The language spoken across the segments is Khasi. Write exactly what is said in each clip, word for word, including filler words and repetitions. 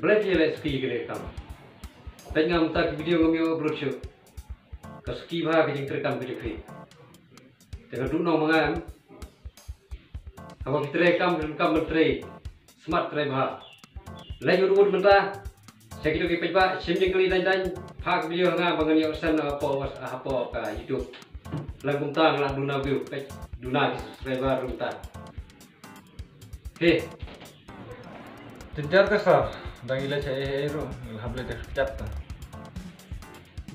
Balei phi leh suki ïa kane ka kam? Peit nga mynta ki video ngam ïoh upload shuh. Ka suki bha ka jingtrei kam ka jong phi. Te nga duh noh ma nga em. Haba phi trei kam, kam ban trei. Smat trei bha. Leit ud ud mynta. Sha kito ki paidbah shim jingkylli dang dang. Phah ka video ha nga ba ngan ïoh send hapoh, hapoh ka YouTube. Lem kumta nga lah duna view, peit duna ki subscriber ruh mynta. He. Jynjar te sir, dang ïaleit shaei ei ruh, ngi la hap leit da ka kjat ta.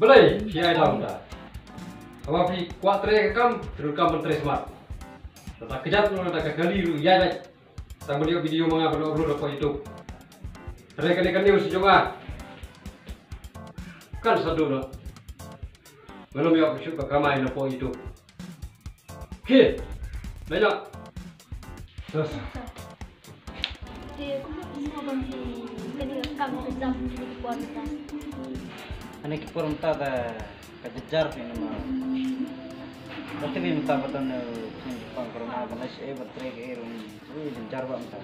Balei phi ai daw mynta? Haba phi kwah trei ka kam, phi donkam ban trei smat. Lada kjat ruh, lada ka kali ruh, ïaid beit. Tang ban ïoh video ma nga ban upload hapoh YouTube. Trei kane ka news jong nga. Kan sa duh noh. Ngan ym ïoh shuh ka kamai napoh YouTube. Ki. Leit noh. Tos. Te kumno phi sngewbha ban phi kane ka kam ka jam kine ki por mynta? Kane ki por mynta da ka jynjar phi namar. Ka tip mynta ba don, eh, jingpang corona ba leit shaei ba trei kaei ruh. Ui, jynjar bha mynta.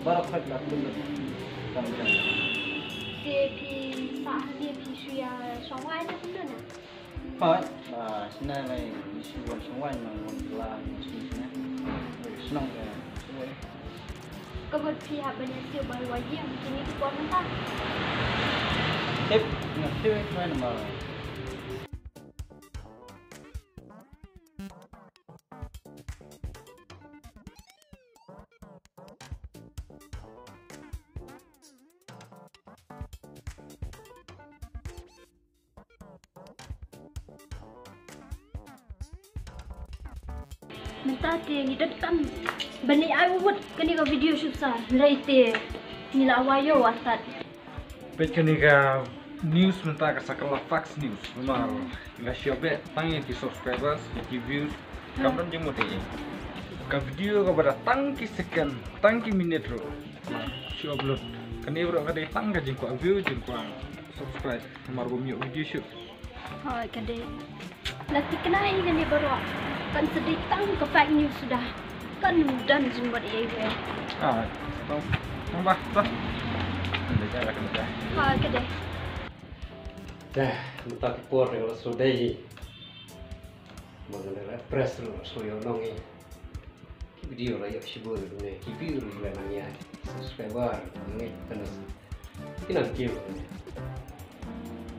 Baroh khoit la kut lut. Kam jam. Te phi sah hangne phi shu ïa shong wai ne kumno na? Hooid, ba shane lai shu wan shong wai, nang wan kylla shu shane. Ui, shnong ka shu wai. Ka mut phi hap ban ïa siew bai wai ïing kine ki por mynta. Tip, nga siew wai namar. Mynta te ngi donkam ban leit ai wut kane ka video shoot sa, hynrei te ngi la wai ïoh artat. Peit kane ka news mynta ka sa kylla fake news. Namar ngi la shu beh tang ïa ki subscribers, ïa ki views. Kam don jingmut ei ei. Ka video kaba da tang ki second, tang ki minute ruh. Shu upload. Kane ruh ka dei tang ka jingkwah view, jingkwah subscribe. Namar bym ïoh video shuh. Hooid ka dei. La thikna ïa kane baroh. Kan sa dei tang ka fake news suda. Kan don jingmut ei ei. Ah, tang, tang ba, tang. Kan dei, kan dei. Hooid ka dei. Dah, mynta ki por nga la shu dei. Ba ngan leh press ruh shu ïoh nong i. Ki video la ïoh shibun ne, ki view ruh la nang ïa, subscriber nang ïa, tang ki nang kiew ne.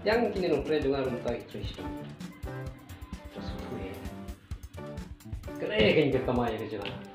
Yang kine nongtrei jong nga ruh mynta ki trei shibun. Trei shibun. Kane ka jingkyrmen ka jong nga.